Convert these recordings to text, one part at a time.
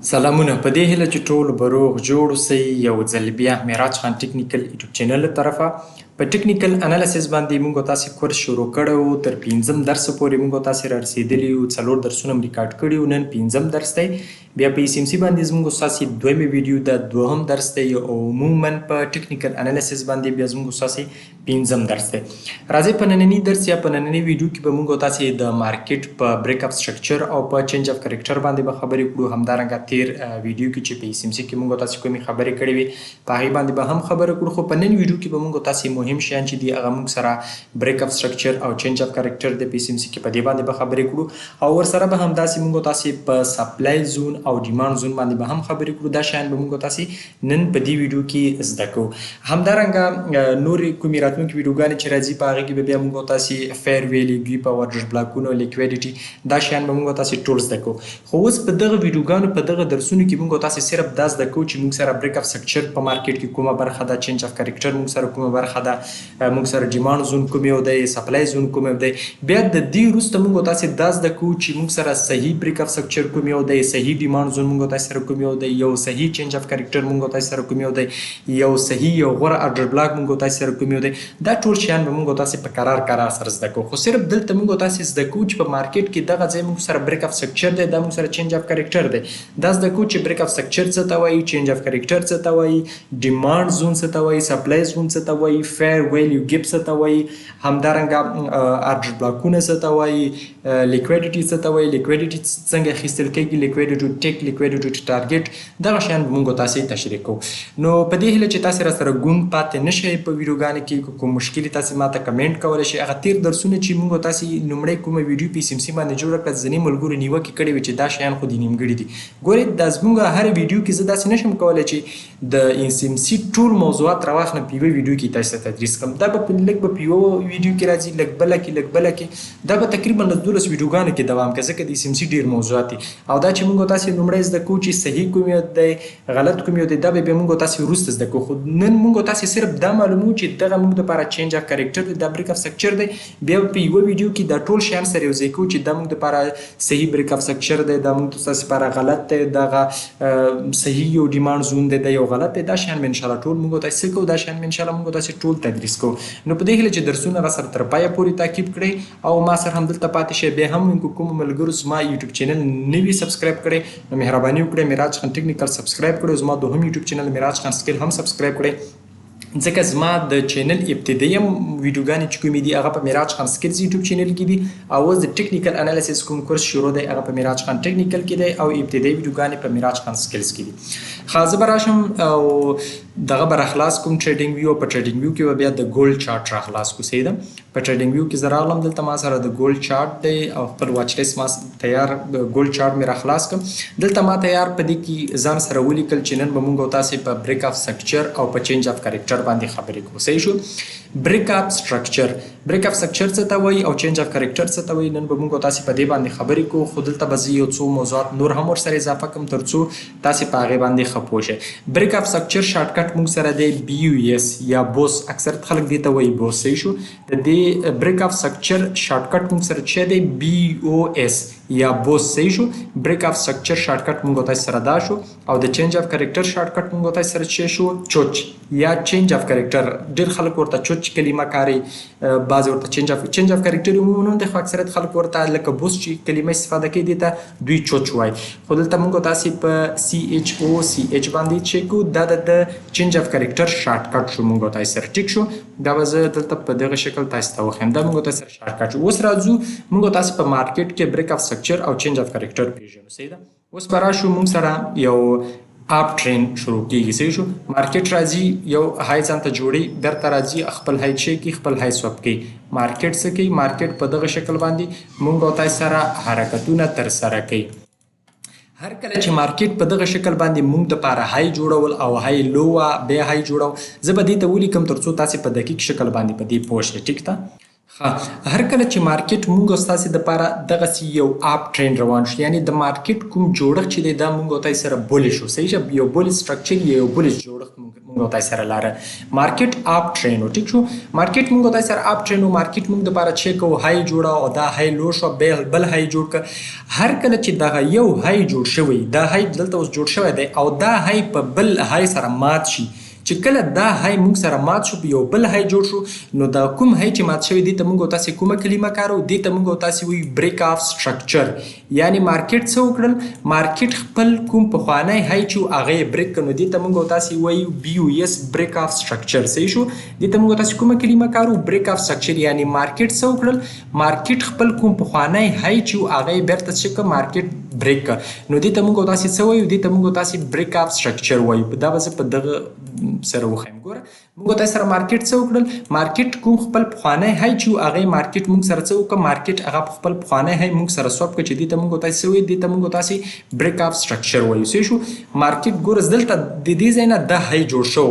سلامونه په دې هیله چې ټول به روغ جوړ اوسئ. یو ځل بیا معراج خان ټیکنیکل یوټیوب چینل له طرفه په ټیکنیکل انالیسز باندې موږ تاسو کورس شروع کړو. تر پنځم درس پورې موږ تاسو را رسیدلی یو، څلور درسونه مو ریکارډ کړي وو، نن پنځم درس دی. بیا په ایس ایم سي باندې زموږ ستاسې دویمه ویډیو ده، دوهم درس دی، او عموما په ټیکنیکل انالیسز باندې بیا زموږ ستاسې پنځم درس دی. راځئ په ننني درس یا په ننني ویډیو کې به موږ تاسې د مارکیټ په بریک اپ سټرکچر او په چینج اف کریکټر باندې به خبرې کړو. همدارنګه تیر ویډیو کې چې په ایس ایم سي کې موږ تاسې کومې خبرې کړې وې په هغې باندې به هم خبرې کړو. خو په نن ویډیو کې به موږ تاسې مهم شیان چې دي هغه موږ سره بریک اپ سټرکچر او چینج اف کریکټر د په ایس ایم سي کې په دې باندې به خبرې کړو، او ورسره به همداسې موږ تاسې په سپلای زون او ډیمانډ زون باندې به هم خبرې کړو. دا شیان به موږ تاسې نن په دې ویډیو کې زده کوو. همدارنګه نورې کومې راتلونکې ویډیوګانې چې راځي په هغې کې به بیا موږ تاسې فیر ویلی، ګیپ او ارډر بلاکونو، لیکویډیټي، دا شیان به موږ تاسې ټول زده کوو. خو اوس په دغه ویډیوګانو په دغه درسونو کې موږ تاسې صرف دا زده کوو چې موږ سره بریک اف سټرکچر په مارکیټ کې کومه برخه ده، چینج اف کریکټر موږ سره کومه برخه ده، موږ سره ډیمانډ زون کوم یو دی، سپلای زون کوم یو دی. بیا د دې وروسته موږ تاسې دا زده کوو چې موږ سره صحیح بریک اف سټرکچر کوم یو دی، صحیح ډیمانډ زون موږ تاسې سره کوم یو دی، یو صحیح چینج اف کریکټر موږ تاسې سره کوم یو دی، یو صحیح یو غوره ارډر بلاک موږ تاسې سره کوم یو دی. دا ټول شیان به موږ تاسې په کرار کرار سره زده کوو. خو صرف دلته موږ تاسې زده کوو چې په مارکیټ کې دغه ځای موږ سره بریک اف سټرکچر دی، دا موږ سره چینج اف کریکټر دی. دا زده کوو چې بریک اف سټرکچر څه ته وایي، چینج اف کریکټر څه ته وایي، ډیمانډ زون څه ته وایي، سپلای زون څه ته وایي، فیر ویلیو ګیپ څه ته وایي، همدارنګه ارډر بلاکونه څه ته وایي، لیکویډیټي څه ته وایي، لیکویډیټي څنګه اخیستل کېږي، لیکویډیټي ټیک، لیکویډیټي ټارګټ، دغه شیان به موږ تاسې تشریح کوو. نو په دې هیله چې تاسې را سره ګونګ پاتې نه شئ په ویډیوګانو کې، که کوم مشکل تاسې ماته کمنټ کولی شئ. هغه تیر درسونه چې موږ تاسې لومړی کومه ویډیو په ایس ایم سي باندې جوړه کړه، ځینې ملګرو نیوکې کړې وې چې دا شیان خو دې نیمګړي دي. ګورئ دا زموږ هر ویډیو کې زه داسې نشم کولی چې د ایس ایم سي ټول موضوعات راواخلم په یوه ویډیو کې تاسې ته تدریس کړم. دا به لږ به په یوه ویډیو کې راځي، لږ بله کې، لږ بله کې، دا به تقریباً لس دولس ویډیوګانو کې دوام کوي، ځکه د ایس ایم سي ډېر موضوعات دي. او دا چې موږ تاسې لومړی زده کوو چې صحیح کوم یو دی، غلط کوم یو دی، دا به بیا موږ تاسې وروسته زده کوو. خو نن موږ تاسې صرف دا معلوموو چې دغه موږ دپاره چینج اف کریکټر دی، دا بریک اف سټرکچر دی. بیا په یوه ویډیو کې دا ټول شیان سره یو ځای کوو چې دا موږ دپاره صحیح بریک اف سټرکچر دی، دا موږ تاسې لپاره غلط دی، دغه صحیح یو ډیمانډ زون دی، دا یو غلط دی. دا شیان به انشاءالله ټول موږ تاسې څه کوو، دا شیان به انشاءالله موږ تاسې ټول تدریس کوو. نو په دې هیله چې درسونه را سره تر پایه پورې تعقیب کړئ او ما سره هم دلته پاتې شئ. بیا هم که کومو ملګرو زما یوټیوب چینل نه وي سبسکرایب کړی نو مهرباني وکړئ معراج خان ټیکنیکل سبسکرایب کړئ، زما دوهم یوټیوب چینل معراج خان سکیل هم سبسکرایب کړئ، ځکه زما د چینل ابتدایي ویډیوګانې چې کومې دي هغه په معراج خان سکیلز یوټیوب چینل کې دي، او اوس د ټیکنیکل انالیسس کوم کورس شروع دی هغه په معراج خان ټیکنیکل کې دی، او ابتدایي ویډیوګانې په معراج خان سکیلز کې دي. ښه، زه به راشم او دغه به راخلاص کوم ټریډینګ ویو، په ټریډینګ ویو کې به بیا د ګولډ چارټ راخلاص کوو. صحیح ده، په ټریډینګ ویو کې زه راغلم، دلته ما سره د ګولډ چارټ دی او خپل واچ لیست ما تیار ګولډ چارټ مې راخلاص کړم. دلته ما تیار په دې کې ځان سره ولیکل چې نن به موږ تاسې په بریک اف سټرکچر او په چینج اف کریکټر باندې خبرې کوو. صحیح شو، بریک اپ سټرکچر، بریک اف سټرکچر څه ته وایي او چینج اف کریکټر څه ته وایي، نن به موږ تاسې په دې باندې خبرې کوو. خو دلته به زه یو څو موضوعات نور هم ورسره اضافه کړم تر څو تاسې په هغې باندې ښه پوه شئ. بریک اف سټرکچر شارټکټ موږ سره دی بي یو ایس یا بوس، اکثریت خلک دې ته وایي بوس. صحیح شو، د دې بریک اف سټرکچر شارټکټ موږ سره څه دی؟ بي او ایس یا بوس. صحیح شو، بریک اف سټرکچر شارټکټ موږ تاسې سره دا شو، او د چینج اف کریکټر شارټکټ موږ تاسې سره څه شو؟ چوچ یا چینج اف کریکټر. ډېر خلک ورته چوچ کلمه کاري، بعضې ورته چینج اف کریکټر عموماً نوم دی، خو اکثریت خلک ورته لکه بوس چې کلمه استفاده کوي دې ته دوی چوچ وایي. خو دلته موږ تاسې په سی ایچ او سی ایچ باندې چې کوو، دا د چینج اف کریکټر شارټکټ شو موږ تاسې سره. ټیک شو، دا به زه دلته په دغه شکل تاسې ته وښیم، دا موږ تاسې سره شارټکټ شو. اوس راځو موږ تاسې په مارکیټ کې بریک اف سټرکچر او چینج اف کریکټر پېژنو. صحیح ده، اوس به راشو موږ سره یو اپ ټرین شروع کیږي. صحیح شو، مارکیټ راځي یو های ځان ته جوړي، بیرته راځي خپل های چی کوي، خپل های سوپ کوي. مارکیټ څه کوي؟ مارکیټ په دغه شکل باندې موږ او تاسې سره حرکتونه ترسره کوي. هر کله چې مارکیټ په دغه شکل باندې موږ دپاره های جوړول او های لو وه بیا های جوړول، زه به دې ته ولیکم تر څو تاسې په دقیق شکل باندې په دې پوه شئ. ټیک ده، ښه، هر کله چې مارکیټ موږ او ستاسې دپاره دغسې یو اپ ټرینډ روان شو، یعنې د مارکیټ کوم جوړښت چې دی دا موږ او تاسې سره بولې شو. صحیح شه، یو بولې سټرکچر یا یو بولې جوړښت موږ موږ تاسو سره لاره مارکیټ اپ ټرین ټیک شو. مارکیټ موږ تاسو سره اپ ټرین، مارکیټ موږ د پاره چې کو های جوړه او دا های لو شو، بل های جوړ ک. هر کله چې دغه یو های جوړ شوی، دا های دلته اوس جوړ شوی دی او دا های په بل های سره مات شي، چې کله دا های موږ سره مات شو، په یو بل های جوړ شو، نو دا کوم های چې مات شوی دی ته موږ تاسو کومه کلمه کارو؟ دې ته موږ تاسو وایو بریک آف سټرکچر. یعنی مارکیټ څه وکړل؟ مارکیټ خپل کوم پخوانی های چې هغه یې بریک کړ، نو دې ته موږ تاسو وایو بی یو ایس، بریک آف سټرکچر. صحیح شو؟ دې ته موږ تاسو کومه کلمه کارو؟ بریک آف سټرکچر. یعنی مارکیټ څه وکړل؟ مارکیټ خپل کوم پخوانی های چې هغه یې بیرته څه کړ؟ مارکیټ بریک کړ. نو دې ته موږ تاسو څه وایو؟ دې ته موږ تاسو بریک آف سټرکچر وایو. دا به زه په دغه سره وښیم. ګوره موږ تاسو سره مارکیټ څه وکړل؟ مارکیټ کوم خپل پخوانی های چې هغه مارکیټ موږ سره څه وکړ؟ مارکیټ هغه خپل پخوانی های موږ سره سوپ کړ، چې دې ته موږ تاسو څه وایو؟ دې ته موږ تاسو بریک آف سټرکچر وایو. صحیح شو؟ مارکیټ ګوره دلته د دې ځای نه دا های جوړ شو،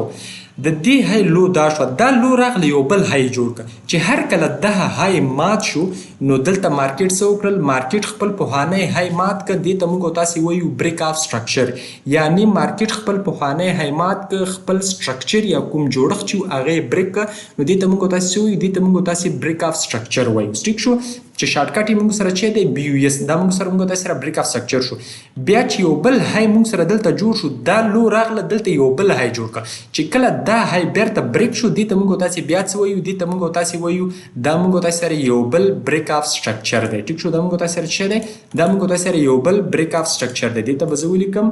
د دې های لو دا شو، دا لو راغلی یو بل های جوړ کړ، چې هر کله دا های مات شو، نو دلته مارکیټ څه وکړل؟ مارکیټ خپل پخوانی های مات کړ. دې ته موږ تاسو وایو بریک آف سټرکچر. یعنی مارکیټ خپل پخوانی های مات کړ، خپل سټرکچر یا کوم جوړښت چې هغه یې بریک کړ، نو دې ته موږ تاسو څه وایو؟ دې ته موږ تاسو بریک آف سټرکچر وایو. ټیک شو؟ چې شارټکټ یې موږ سره چې دی بی یو ایس، دا موږ سره موږ تاسو سره بریک آف سټرکچر شو. بیا چې یو بل های موږ سره دلته جوړ شو، دا لو راغله دلته یو بل های جوړ کړ، چې کله دا های بیرته بریک شو، دې ته موږ تاسو بیا څه وایو؟ دې ته موږ تاسو وایو دا موږ تاسو سره یو بل بریک آف سټرکچر دی. ټیک شو؟ دا موږ تاسو سره څه دی؟ دا موږ تاسو سره یو بل بریک آف سټرکچر دی. دې ته به زه ولیکم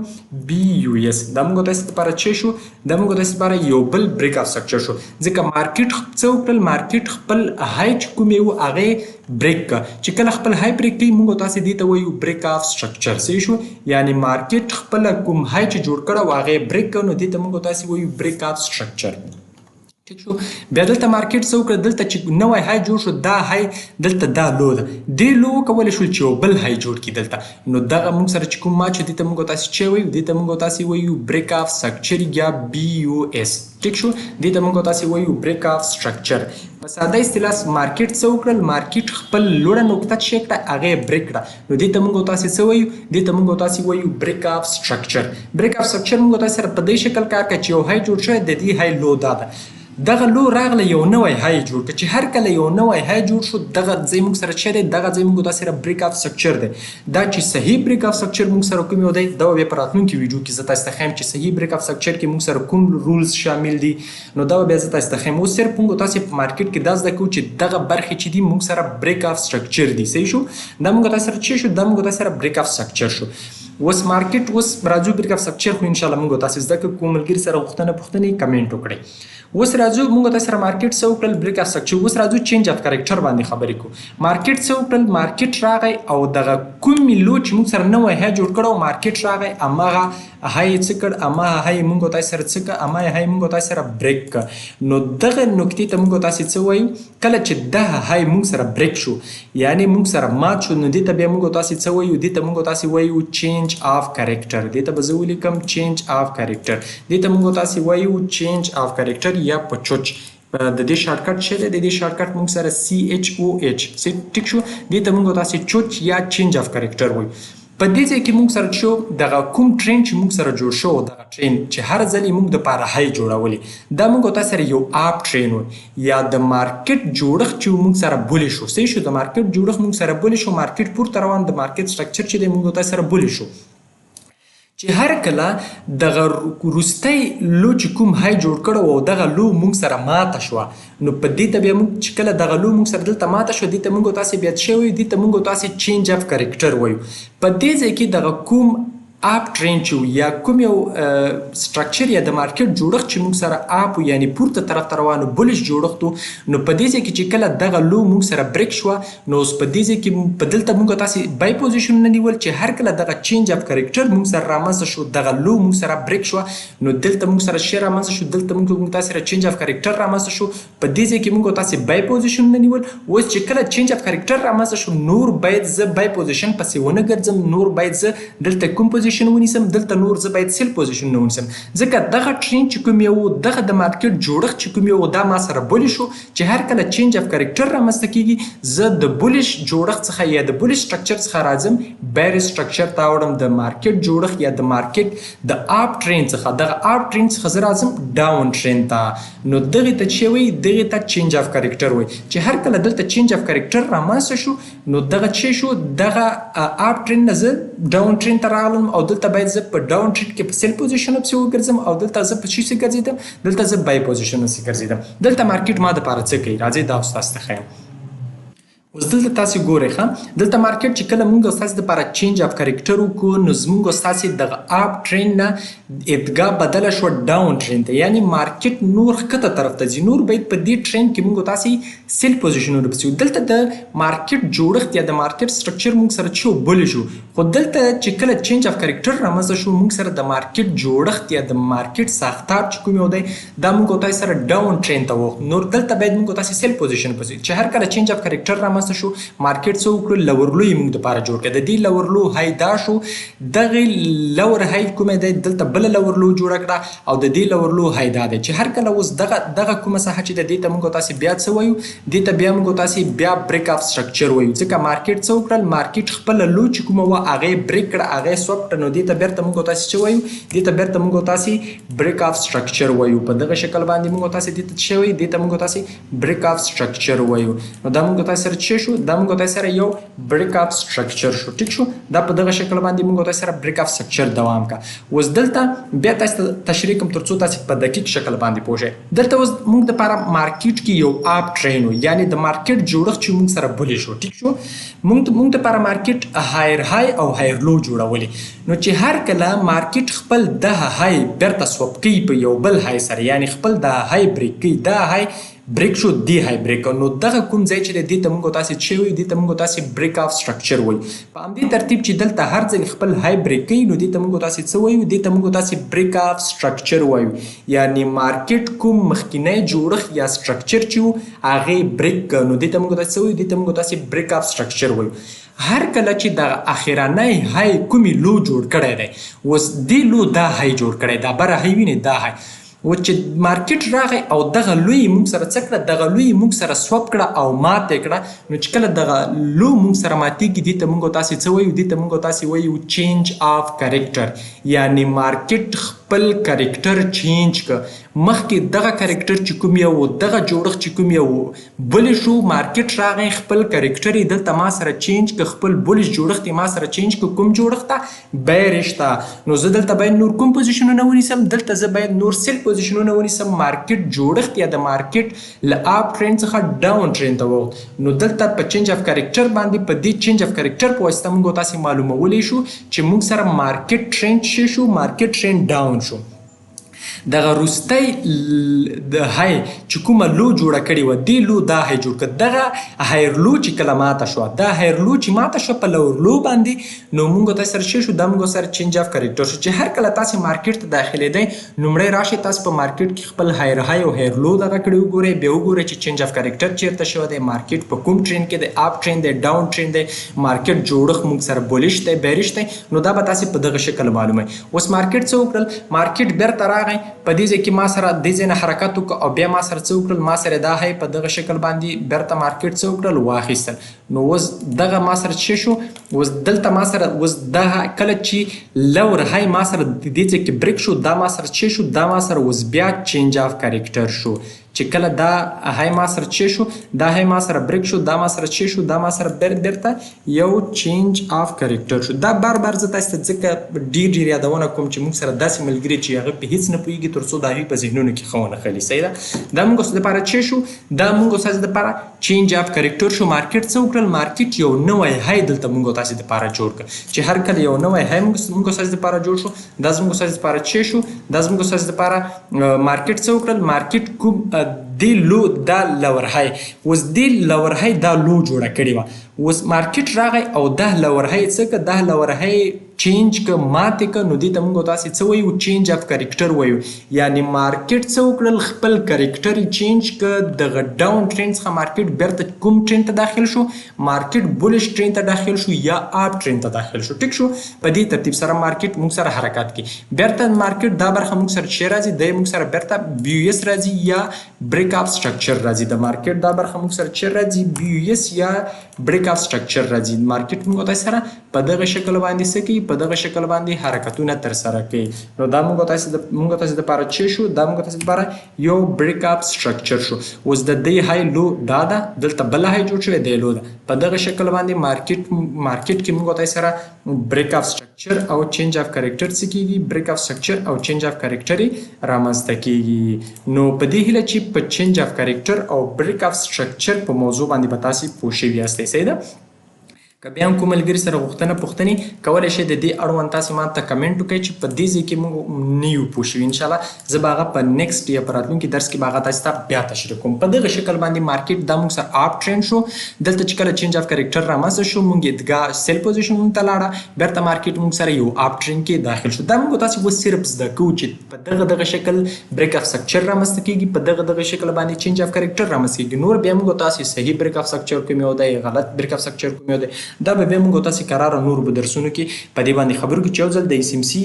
بی یو ایس. دا موږ تاسو لپاره څه شو؟ دا موږ تاسو لپاره یو بل بریک آف سټرکچر شو، ځکه مارکیټ څه وکړل؟ مارکیټ خپل های چې کوم یې و هغه بریک کړ، چې کله خپل های بریک کوي موږ تاسو دې ته وایو بریک آف سټرکچر. صحیح شو؟ یعنی مارکیټ خپل کوم های چې جوړ کړ او هغه بریک کړ، نو دې ته موږ تاسو وایو بریک آف سټرکچر. ټیک شو؟ بیا دلته مارکیټ څه وکړ؟ دلته چې نوی های جوړ شو، دا های دلته دا لو ده، دې لو وکولی شول چې یو بل های جوړ کړي دلته. نو دغه موږ سره چې کوم مات شو، دې ته موږ تاسو څه وایو؟ دې ته موږ تاسو وایو بریک آف سټرکچر یا بی یو ایس. ټیک شو؟ دې ته موږ تاسو وایو بریک آف سټرکچر. په ساده اصطلاح مارکیټ څه وکړل؟ مارکیټ خپل لوړه نقطه چې کړه هغه یې بریک کړه، نو دې ته موږ تاسو څه وایو؟ دې ته موږ تاسو وایو بریک آف سټرکچر. بریک آف سټرکچر موږ تاسو سره په دې شکل کار کوي چې یو های جوړ شوی، د دې های لو دا ده، دغه لو راغله یو نوی های جوړ کړ، چې هر کله یو نوی های جوړ شو، دغه ځای موږ سره څه دی؟ دغه ځای موږ تاسو سره بریک آف سټرکچر دی. دا چې صحیح بریک آف سټرکچر موږ سره کوم یو دی، دا به په راتلونکي ویډیو کې زه تاسو ته ښیم چې صحیح بریک آف سټرکچر کې موږ سره کوم رولز شامل دي، نو دا به بیا زه تاسو ته ښیم. اوس صرف موږ تاسو په مارکیټ کې دا زده کوو چې دغه برخې چې دي موږ سره بریک آف سټرکچر دي. صحیح شو؟ دا موږ تاسو سره څه شو؟ دا موږ تاسو سره بریک آف سټرکچر شو. اوس مارکیټ اوس راځو بریک آف سټرکچر خو ان شاء الله موږ تاسو زده کوو. کوم ملګري سره غوښتنه پوښتنې کمنټ وکړئ. اوس راځو موږ تاسو سره مارکیټ څه وکړل؟ بریک آف سټرکچر. اوس راځو چینج اف کریکټر باندې خبرې کوو. مارکیټ څه وکړل؟ مارکیټ راغی او دغه کوم لو چې موږ سره نوی های جوړ کړو، مارکیټ راغی هماغه های څه کړ؟ هماغه های موږ تاسو سره څه کړ؟ هماغه های موږ تاسو سره بریک کړ. نو دغه نقطې ته موږ تاسو څه وایو؟ کله چې دغه های موږ سره بریک شو، یعنی موږ سره مات شو، نو دې ته بیا موږ تاسو څه وایو؟ دې ته موږ تاسو وایو چینج آف کریکټر. دې ته به زه ولیکم چینج آف کریکټر. دې ته موږ تاسو وایو چینج آف کریکټر یا په چوچ. د دې شارټکټ څه دی؟ د دې شارټکټ موږ سره سی ایچ او ایچ. ټیک شو؟ دې ته موږ تاسو چوچ یا چینج آف کریکټر وایو. په دې ځای کې موږ سره شو دغه کوم ټرین چې موږ سره جوړ شو، دغه ټرین چې هر ځل یې موږ د پاره های جوړولې، دا موږ تاسو سره یو اپ ټرین و یا د مارکیټ جوړښت چې موږ سره بولې شو. صحیح شو؟ د مارکیټ جوړښت موږ سره بولې شو، مارکیټ پورته روان، د مارکیټ سټرکچر چې دی موږ تاسو سره بولې شو، چې هر کله دغه وروستی لو چې کوم های جوړ کړو او دغه لو موږ سره ماته شوه، نو په دې ته بیا موږ چې کله دغه لو موږ سره دلته ماته شوه، دې ته موږ تاسو بیا څه وایو؟ دې ته موږ تاسو چینج اف کریکټر وایو. په دې ځای کې دغه کوم اپ ټرین چې یا کوم یو سټرکچر یا د مارکیټ جوړښت چې موږ سره اپ یعنی پورته طرف ته روانو بولش جوړښت و، نو په دې ځای کې چې کله دغه لو موږ سره بریک شوه، نو اوس په دې ځای کې په دلته موږ تاسو بای پوزیشن نه نیول، چې هر کله دغه چینج اف کریکټر موږ سره رامنځته شو، دغه لو موږ سره بریک شوه، نو دلته موږ سره شی رامنځته شو، دلته موږ تاسو سره چینج اف کریکټر رامنځته شو. په دې ځای کې موږ تاسو بای پوزیشن نه نیول. اوس چې کله چینج اف کریکټر رامنځته شو، نور باید زه بای پوزیشن پسې ونه ګرځم، نور باید زه دلته کوم پوزیشن پوزیشن ونیسم؟ دلته نور زه باید sell پوزیشن نه ونیسم، ځکه دغه ټرینډ چې کوم یو، دغه د مارکیټ جوړښت چې کوم یو، دا ما سره bullish شو. چې هر کله change of character رامنځته کیږي، زه د bullish جوړښت څخه یا د bullish structure څخه راځم bearish structure ته اوړم. د مارکیټ جوړښت یا د مارکیټ د up trend څخه، دغه up trend څخه زه راځم down trend ته. نو دغه ته چې وي، دغه ته change of character وي. چې هر کله دلته change of character رامنځته شو، نو دغه چې شو، دغه up trend نه زه down trend ته راغلم، او دلته باید زه په down trend کې په sell position پسې وګرځم. او دلته زه په څه ګرځیدم؟ دلته زه buy position پسې ګرځیدم. دلته مارکیټ ما د پاره څه کوي؟ راځي دا اوس تاسو ته ښیم. اوس دلته تاسو ګورئ، ښه، دلته مارکیټ چې کله مونږ تاسو د پاره change of character وکړو، نو زمونږ تاسو دغه up trend نه اتجاه بدله شو down trend ته، یعنی مارکیټ نور ښکته طرف ته ځي. نور باید په دې ټرند کې مونږ تاسو sell پوزیشنونه پسې. دلته د مارکیټ جوړښت یا د مارکیټ structure مونږ سره چې bullish شو، خو دلته چې کله change of character رامنځته شو، مونږ سره د مارکیټ جوړښت یا د مارکیټ ساختار چې کوم یو دی، دا مونږ تاسو سره down trend ته وخت. نور دلته باید مونږ تاسو sell position پسې. چې هر کله change of character رامنځته شو، مارکیټ څه وکړو؟ lower low یې موږ دپاره جوړ کړ. د دې lower low high دا شو، دغه lower high کومه دی، دلته بله lower low جوړه کړه، او د دې lower low high دا دی. چې هر کله اوس دغه کومه ساحه چې د دې ته موږ تاسو بیا څه وایو؟ دې ته بیا موږ تاسو بیا break of structure وایو، ځکه مارکیټ څه وکړل؟ مارکیټ خپل low چې کومه وه، هغه break کړه، هغه sweep کړه. نو دې ته بیرته موږ تاسو څه وایو؟ دې ته بیرته موږ تاسو break of structure وایو. په دغه شکل باندې موږ تاسو دې ته څه وایو؟ دې ته موږ تاسو break of structure وایو. نو دا موږ تاسو سره څه شو؟ دا موږ تاسو سره یو break of structure شو. ټیک شو؟ دا په دغه شکل باندې موږ تاسو سره break of structure دوام کا. اوس دلته بیا تاسو تشریح کوم، ترڅو تاسو په دقیق شکل باندې پوه شئ. دلته اوس موږ د پاره مارکیټ کې یو up trend، یعنی د مارکیټ جوړښت چې موږ سره bullish شو. ټیک شو؟ موږ د پاره مارکیټ higher high او higher low جوړولې. نو چې هر کله مارکیټ خپل د high بیرته sweep کوي په یو بل high سره، یعنی خپل د high break کوي، دا high break شو، دی high break، نو دغه کوم ځای چې دې ته موږ تاسو چې وایو، دې ته موږ تاسو break of structure وایو. په همدې ترتیب چې دلته هر ځل خپل high break کوي، نو دې ته موږ تاسو څه وایو؟ دې ته موږ تاسو break of structure وایو، یعنی مارکیټ کوم مخکینی جوړښت یا structure چې هغه break، نو دې ته موږ تاسو څه وایو؟ دې ته موږ تاسو break of structure وایو. هر کله چې دغه اخرانه high کومې low جوړ کړی دی، اوس دې low دا high جوړ کړی، دا بره high ویني، دا high و چې مارکیټ راغی او دغه low یې موږ سره څه کړه؟ دغه low یې موږ سره sweep کړه او ماته کړه. نو چې کله دغه low موږ سره ماتیږي، دې ته موږ تاسو څه وایو؟ دې ته موږ تاسو وایو change of character، یعنی مارکیټ خپل character change ک. مخکې دغه character چې کوم یو، دغه جوړښت چې کوم یو bullish شو، مارکیټ راغی خپل character یې دلته ما سره change ک، خپل bullish جوړښت یې ما سره change ک. کوم جوړښت ته؟ bearish ته. نو زه دلته باید نور کوم پوزیشنونه ونیسم؟ دلته زه باید نور sell پوزیشنونه ونیسم. مارکیټ جوړښت یا د مارکیټ له up trend څخه down trend ته ووت. نو دلته په change of character باندې، په دې change of character په واسطه موږ تاسو معلومولی شو چې موږ سره مارکیټ ټرند شو، market trend down شو. دغه روستی د high چې کومه low جوړه کړې وه، دې low دا high جوړ کړ. دغه higher low چې کله ماته شوه، دا higher low چې ماته شوه په lower low باندې، نو مونږ تاسو سره څه شو؟ دا مونږ سره change of character شو. چې هر کله تاسو مارکیټ ته داخلېدئ، لومړی راشئ تاسو په مارکیټ کې خپل higher high او higher low دغه کړی وګورئ، بیا وګورئ چې change of character چیرته شوی دی، مارکیټ په کوم ټرند کې دی، up trend دی، down trend دی، مارکیټ جوړښت مونږ سره bullish دی، bearish دی. نو دا به تاسو په دغه شکل معلوموئ. اوس مارکیټ څه وکړل؟ مارکیټ بیرته راغی په دې ځای کې، ما سره دې ځای نه حرکت وکړ او بیا ما سره څه وکړل؟ ما سره دا high په دغه شکل باندې بیرته مارکیټ څه وکړل؟ واخیستل. نو اوس دغه ما سره څه شو؟ اوس دلته ما سره اوس دا کله چې lower high ما سره دې ځای کې break شو، دا ما سره څه شو؟ دا ما سره اوس بیا change of character شو. چې کله دا high ما سره څه شو، دا high ما سره break شو، دا ما سره څه شو؟ دا ما سره بیرته یو change of character شو. دا بار بار زه تاسو ته ځکه ډیر ډیر یادونه کوم چې موږ سره داسې ملګري چې هغه په هیڅ نه پوهیږي، تر څو د هغوی په ذهنونو کې ښه ونه خلي. صحیح ده؟ دا موږ اوس دپاره څه شو؟ دا موږ اوس دپاره change of character شو. مارکیټ څه وکړل؟ مارکیټ یو نوی high دلته موږ تاسو دپاره جوړ کړ. چې هر کله یو نوی high موږ تاسو دپاره جوړ شو، دا زموږ تاسو دپاره څه شو؟ دا زموږ تاسو دپاره مارکیټ څه وکړل؟ مارکیټ کوم دی low، دا lower high، اوس دی lower high دا low جوړه کړې وه. اوس مارکیټ راغی او دا lower high څه که دا lower high چینج که ماتې که، نو دې ته موږ تاسې څه وایو؟ چینج اف کریکټر وایو. یعنی مارکیټ څه وکړل؟ خپل کریکټر یې چینج که. دغه ډاون ټرند څخه مارکیټ بیرته کوم ټرند ته داخل شو؟ مارکیټ بولش ټرند ته داخل شو یا اپ ټرند ته داخل شو. ټیک شو؟ په دې ترتیب سره مارکیټ موږ سره حرکت کوي. بیرته مارکیټ دا برخه موږ سره چې راځي، دی موږ سره بیرته بي یو اس راځي یا بریک اپ سټرکچر راځي. د مارکیټ دا برخه موږ سره چې راځي، بي یو اس یا بریک اپ سټرکچر راځي. مارکیټ موږ تاسو سره په دغه شکل باندې څه کوي؟ په دغه شکل باندې حرکتونه تر سره کوي. نو دا موږ تاسو د پاره چې شو، دا موږ تاسو د پاره یو بریک اپ سټرکچر شو. اوس د دې های لو دا ده، دلته بل های جوړ شوی دی، لو ده. په دغه شکل باندې مارکیټ کې موږ تاسو سره بریک اپ سټرکچر او چینج اف کریکټر څه کیږي؟ بریک اف سټرکچر او چینج اف کریکټر رامنځته کیږي. نو په دې هیله چې په چینج اف کریکټر او بریک اف سټرکچر په موضوع باندې به تاسې پوه شوي یاستئ. صحیح ده؟ که بیا هم کوم ملګري سره غوښتنه پوښتنې کولی شئ، د دې اړوند تاسې ما ته کمنټ وکړئ چې په دې ځای کې موږ نه یو پوه شوي. انشاءالله زه به هغه په نیکسټ یا په راتلونکي درس کې به هغه تاسې ته بیا تشریح کوم. په دغه شکل باندې مارکیټ دا موږ سره اپ ټرند شو. دلته چې کله چینج اف کریکټر رامنځته شو، موږ ادګاه سیل پوزیشن مونږ ته لاړه، بیرته مارکیټ موږ سره یو اپ ټرند کې داخل شو. دا موږ تاسې اوس صرف زده کوو چې په دغه دغه شکل بریک اف سټرکچر رامنځته کیږي، په دغه دغه شکل باندې چینج اف کریکټر رامنځته کیږي. نور بیا موږ تاسې صحیح بریک اف سټرکچر کوم یو دی، غلط بریک اف سټرکچر کوم یو دی، دا به بیا موږ تاسې کراره نور په درسونو کې په دې باندې خبرو کې چې یو ځل د اس ام سي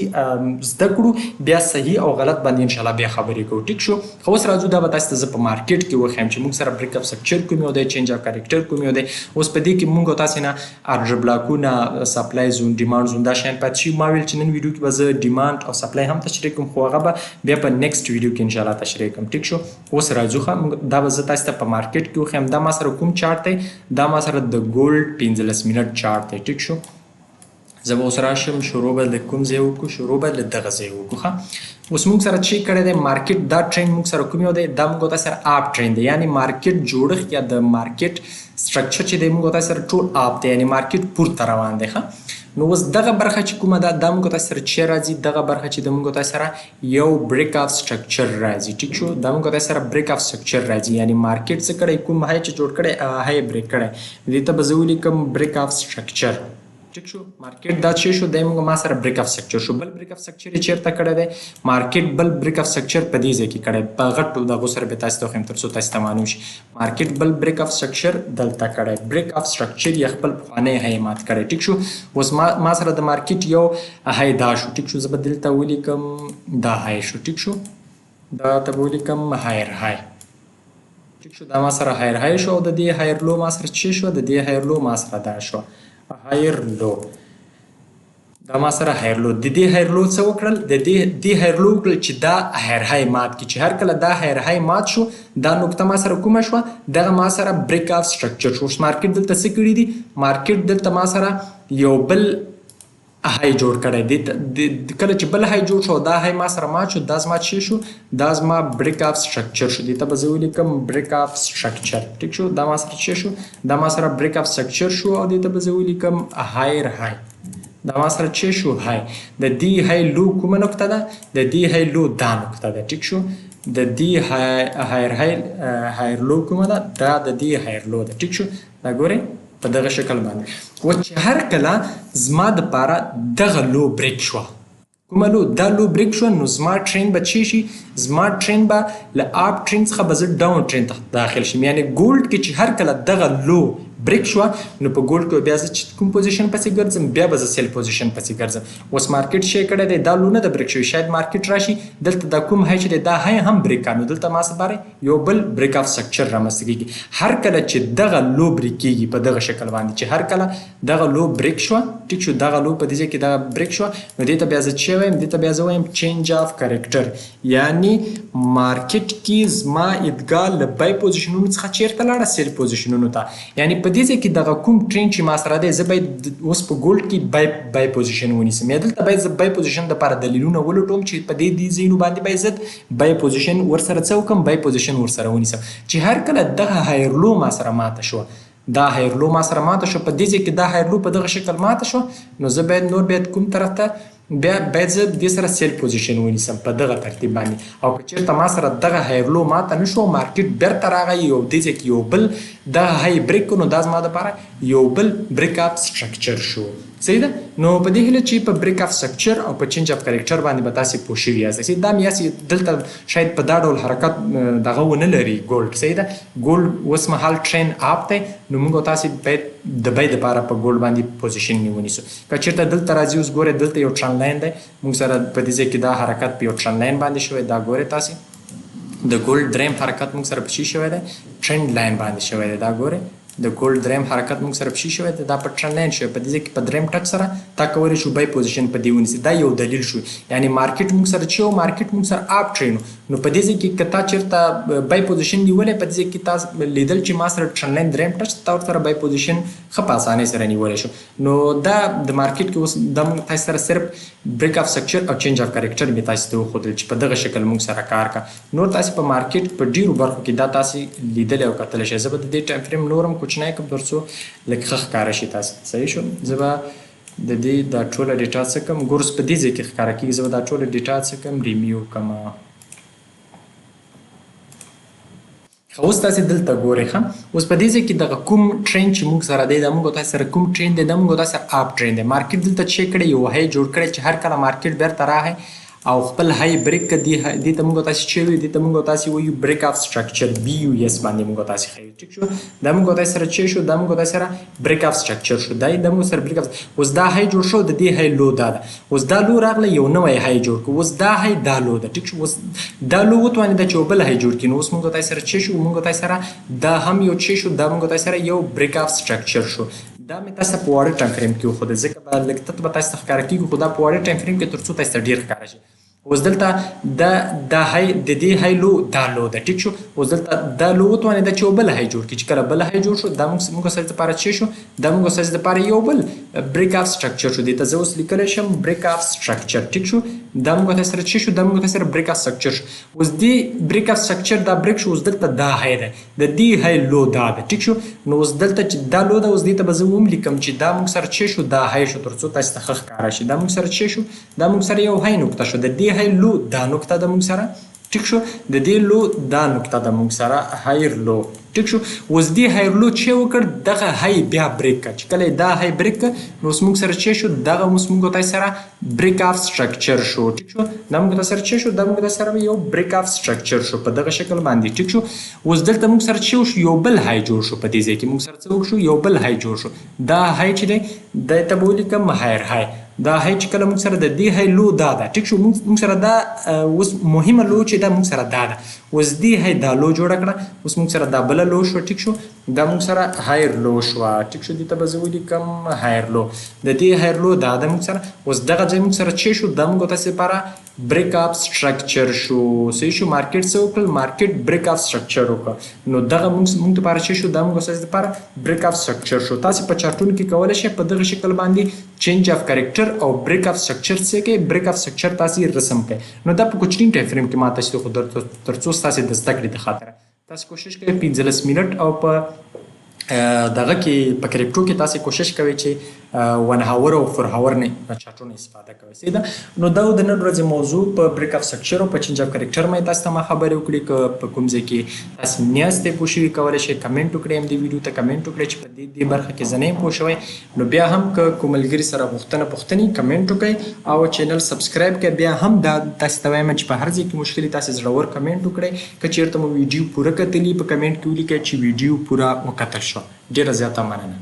زده کړو، بیا صحیح او غلط باندې ان شاء الله بیا خبرې کوو. ټیک شو؟ خو اوس راځو، دا به تاسو ته زه په مارکیټ کې وښیم چې موږ سره بریک اپ سټرکچر کوم یو دی، چینج اف کریکټر کوم یو دی. اوس په دې کې موږ تاسې نه ارډر بلاکونه، سپلای زون، ډیماند زون، دا شیان پاتې شي. ما ویل چې نن ویډیو کې به زه ډیماند او سپلای هم تشریح کوم، خو هغه به بیا په نیکسټ ویډیو کې ان شاء الله تشریح کوم. ټیک شو؟ اوس راځو، ښه، دا به زه تاسو ته په مارکیټ کې وښیم. دا ما سره کوم چارت دی؟ دا ما سره د ګولډ 15 منټ چارت دی. ټیک شو؟ زه به اوس راشم، شروع به له کوم ځای وکړو؟ شروع به له دغه ځای وکړو. ښه، اوس موږ سره چې کړی دی مارکیټ، دا ټرند موږ سره کوم یو دی؟ دا موږ تاسو سره اپ ټرند دی. یعنی مارکیټ جوړښت یا د مارکیټ سټرکچر چې دی، موږ تاسو سره ټول اپ دی، یعنی مارکیټ پورته روان دی. ښه، نو اوس دغه برخه چې کومه ده، دا موږ تاسو سره چې راځي، دغه برخه چې د موږ تاسو سره یو بریک اف سټرکچر راځي. ټیک شو؟ دا موږ تاسو سره بریک اف سټرکچر راځي، یعنی مارکیټ څه کړی؟ کوم های چې جوړ کړی، هغه های بریک کړی. دې ته به زه ولیکم بریک اف سټرکچر. ټیک شو؟ مارکیټ دا چې شو، دی موږ ما سره بریک اف سټرکچر شو. بل بریک اف سټرکچر یې چیرته کړی دی؟ مارکیټ بل بریک اف سټرکچر په دې ځای کې کړی. په غټو دغو سره به تاسو ته وښیم تر څو تاسو ته معلوم شي. مارکیټ بل بریک اف سټرکچر دلته کړی، بریک اف سټرکچر یې خپل پخوانی های مات کړی. ټیک شو؟ اوس ما سره د مارکیټ یو های دا شو. ټیک شو؟ زه به دلته ولیکم دا های شو. ټیک شو؟ دا ته به ولیکم هایر های. ټیک شو؟ دا ما سره هایر های شو، او د دې هایر لو ما سره چې شو، د دې هایر لو ما سره دا شو، هایر لو. دا ما سره هایر لو. د دې هایر لو څه وکړل؟ د دې هایر لو وکړل چې دا هایر های مات کړي. چې هر کله دا هایر های مات شو، دا نقطه ما سره کومه شوه؟ دغه ما سره بریک اف سټرکچر شو. اوس مارکیټ دلته څه کړي دي؟ مارکیټ دلته ما سره یو بل های جوړ کړی دی. کله چې بل های جوړ شو، دا های ما سره مات شو، دا زما چې شو، دا زما بریک اف سټرکچر شو. دې ته به زه ولیکم بریک اف سټرکچر. ټیک شو؟ دا ما سره چې شو، دا ما سره بریک اف سټرکچر شو، او دې ته به زه ولیکم هایر های. دا ما سره چې شو های. د دې های لو کومه نقطه ده؟ د دې های لو دا نقطه ده. ټیک شو؟ د دې هایر های، هایر لو کومه ده؟ دا د دې هایر لو ده. ټیک شو؟ دا ګورئ په دغه شکل باندې. اوس چې هر کله زما د پاره دغه لو بریک شوه، کومه لو؟ دا لو بریک شوه، نو زما ټرین به چې شي، زما ټرین به له اپ ټرین څخه به زه ډاون ټرین ته داخل شم. یعنی ګولډ کې چې هر کله دغه لو بریک شوه، نو په ګولډ کې بیا زه چې کوم پوزیشن پسې ګرځم، بیا به زه سیل پوزیشن پسې ګرځم. اوس مارکیټ شی کړی دی، دا لو نه ده بریک شوی، شاید مارکیټ راشي دلته دا کوم های چې دی، دا های هم بریک کړي، نو دلته ما سره یو بل بریک اف سټرکچر رامنځته کیږي. هر کله چې دغه لو بریک کیږي په دغه شکل باندې، چې هر کله دغه لو بریک شوه، ټیک شو، دغه لو په دې ځای کې دغه بریک شوه، نو دې ته بیا زه چې وایم؟ دې ته بیا زه وایم چینج اف کریکټر. یعنی مارکیټ کې زما ادګاه له بای پوزیشنونو څخه چیرته لاړه؟ سیل پوزیشنونو ته. یعنی په دې ځای کې دغه کوم ټرند چې ما سره دی، زه باید اوس په ګولډ کې بای پوزیشن ونیسم، یا دلته باید زه بای پوزیشن دپاره دلیلونه ولټوم چې په دې ځایونو باندې باید زه بای پوزیشن ورسره څه وکړم؟ بای پوزیشن ورسره ونیسم. چې هر کله دغه هایر لو ما سره ماته شوه، دا هایر لو ما سره ماته شوه، په دې ځای کې دا هایر لو په دغه شکل ماته شوه، نو زه باید نور باید کوم طرف ته بیا باید زه دې سره سیل پوزیشن ونیسم په دغه ترتیب باندې. او که چېرته ما سره دغه هایر لو ماته نه شو، مارکیټ بیرته راغی یو دې ځای کې یو بل دغه های بریک کړو، نو دا زما دپاره یو بل بریک اپ سټرکچر شو. صحیح ده. نو په دې هیله چې په بریک اف سټرکچر او په چینج اف کریکټر باندې به تاسو پوه شوي یاست. صحیح، دا مې هسې دلته شاید په دا ډول حرکت دغه ونه لري ګولډ. صحیح ده، ګولډ اوس مهال ټرین اپ دی، نو موږ تاسو باید د بی دپاره په ګولډ باندې پوزیشن ونیسو. که چېرته دلته راځي، اوس ګورئ دلته یو ټرن لاین دی، موږ سره په دې ځای کې دا حرکت په یو ټرن لاین باندې شوی. دا ګورئ تاسې د ګولډ دریم حرکت موږ سره په چی شوی دی؟ ټرند لاین باندې شوی دی. دا ګورئ د ګولډ دریم حرکت موږ سره په چی شوی دی؟ دا په ټرند لاین شوی. په دې ځای کې په دریم ټچ سره تا کولی شو بای پوزیشن په دې ونیسي. دا یو دلیل شو، یعنی مارکیټ موږ سره چې و، مارکیټ موږ سره اپ ټرین. نو په دې ځای کې که تا چېرته بای پوزیشن نیولی، په دې ځای کې تا لیدل چې ما سره ټرند لاین دریم ټچ، تا ورسره بای پوزیشن ښه په اسانۍ سره نیولی شو. نو دا د مارکیټ کې اوس دا موږ تاسو سره صرف بریک اف سټرکچر او چینج اف کریکټر مې تاسو ته وښودل چې په دغه شکل موږ سره کار کا. نور تاسو په مارکیټ په ډیرو برخو کې دا تاسو لیدلی او کتلی شئ. زه به د دې ټایم فریم نور هم کوچنی کړم تر څو لږ ښه ښکاره شي تاسو. صحیح شو، زه به د دې دا ټوله ډیټا څه کړم، ګورس په دې ځای کې ښکاره کېږي. زه به دا ټوله ډیټا څه کړم، ریمیو کړم. اوس تاسو دلته ګورئ، ښه اوس په دې ځای کې دغه کوم ټرین چې موږ سره دی، دا موږ تاسو سره کوم ټرین دی؟ دا موږ تاسو سره اپ ټرین دی. مارکیټ دلته چې کړی یو های جوړ کړی چې هر کله مارکیټ بیرته راغی او خپل های بریک کړ، دې ته موږ تاسو چې وایو، دې ته موږ تاسو وایو بریک اف سټرکچر، بی یو اس باندې موږ تاسو ښیو. ټیک شو، دا موږ تاسو سره چې شو، دا موږ تاسو سره بریک اف سټرکچر شو. دا د موږ سره بریک اف. اوس دا های جوړ شو، د دې های لو دا ده. اوس دا لو راغله یو نوی های جوړ کړ. اوس دا های دا لو ده. ټیک شو، اوس دا لو وتوانېده چې یو بل های جوړ کړي. نو اوس موږ تاسو سره چې شو، موږ تاسو سره دا هم یو چې شو، دا موږ تاسو سره یو بریک اف سټرکچر شو. دا مې تاسو ته په واړه ټایم فریم کې وښوده، ځکه به لږ تت به تاسو ته ښکاره کېږي، خو دا په واړه ټایم فریم کې تر څو تاسو ته ډېر ښکاره شي. اوس دلته دا های د دې های لو دا لو ده. ټیک شو، اوس دلته دا لو وتوانېده چې یو بل های جوړ کړي. چې کله بل های جوړ شو، دا موږ سره دپاره چې شو، دا موږ سره دپاره یو بل بریک اف سټرکچر شو. دې ته زه اوس لیکلی شم بریک اف سټرکچر. ټیک شو، دا موږ سره چې شو، دا موږ سره بریک اف سټرکچر شو. اوس دې بریک اف سټرکچر دا بریک شو. اوس دلته دا های ده، د دې های لو دا ده. ټیک شو، نو اوس دلته چې دا لو ده، اوس دې ته به زه وم لیکم چې دا موږ سره چې شو، دا های شو، تر څو تاسو ته ښه ښکاره شي. دا موږ سره چې شو، دا موږ سره یو های نقطه شو. د دې های لو دا نقطه ده موږ سره. ټیک شو، د دې لو دا نقطه ده موږ سره هایر لو. ټیک شو، اوس دې هایر لو چې وکړ، دغه های بیا بریک کړ. چې کله دا های بریک کړ، نو اوس موږ سره چې شو، دغه اوس موږ تاسو سره بریک اف سټرکچر شو. ټیک شو، دا موږ تاسو سره چې شو، دا موږ تاسو سره یو بریک اف سټرکچر شو په دغه شکل باندې. ټیک شو، اوس دلته موږ سره چې شو، یو بل های جوړ شو. په دې ځای کې موږ سره څه وشو، یو بل های جوړ شو. دا های چې دی، دی ته به ولیکم هایر های. دا های چې کله موږ سره د دې های لو دا ده. ټیک شو، موږ سره دا اوس مهمه لو چې ده موږ سره دا ده. اوس دې های دا لو جوړه کړه، اوس موږ سره دا بله لو شوه. ټیک شو، دا موږ سره هایر لو شوه. ټیک شو، دې ته به زه ولیکم هایر لو. د دې هایر لو دا ده موږ سره. اوس دغه ځای موږ سره چې شو، دا موږ تاسو لپاره بریک اپ سټرکچر شو. صحیح شو، مارکیټ څه وکړل؟ مارکیټ بریک اپ سټرکچر وکړ. نو دغه موږ لپاره چې شو، دا موږ تاسو لپاره بریک اپ سټرکچر شو. تاسو په چارټونو کې کولی شئ په دغه شکل باندې چینج اف کریکټر او بریک اف سټرکچر څه کوي، بریک اف سټرکچر تاسو رسم کړئ. نو دا په کوچني ټایم فریم کې ما تاسو ته خو تر څو ستاسو د زده کړې د خاطره تاسو کوشش کوئ 15 منټ او په دغه کې په کریپټو کې تاسو کوشش کوئ چې 1 هاور او 4 هاور نه چارټونه استفاده کوئ. صحیح ده. نو دا د نن ورځې موضوع په بریک اف سټرکچر او په چینج اف کریکټر مې تاسو ته ما خبرې وکړې. که په کوم ځای کې تاسو نه یاستئ پوه شوي، کولی شئ کمنټ وکړئ، هم دې ویډیو ته کمنټ وکړئ چې په دې برخه کې زه نه یم پوه شوی. نو بیا هم که کوم ملګري سره غوښتنه پوښتنې کمنټ وکړئ او چینل سبسکرایب کړئ. بیا هم دا تاسو ته وایم چې په هر ځای کې مشکل تاسو زړور کمنټ وکړئ. که چېرته مو ویډیو پوره کتلي، په کمنټ کې ولیکئ چې ویډیو پوره وکتل شوه. ډېره زیاته مننه.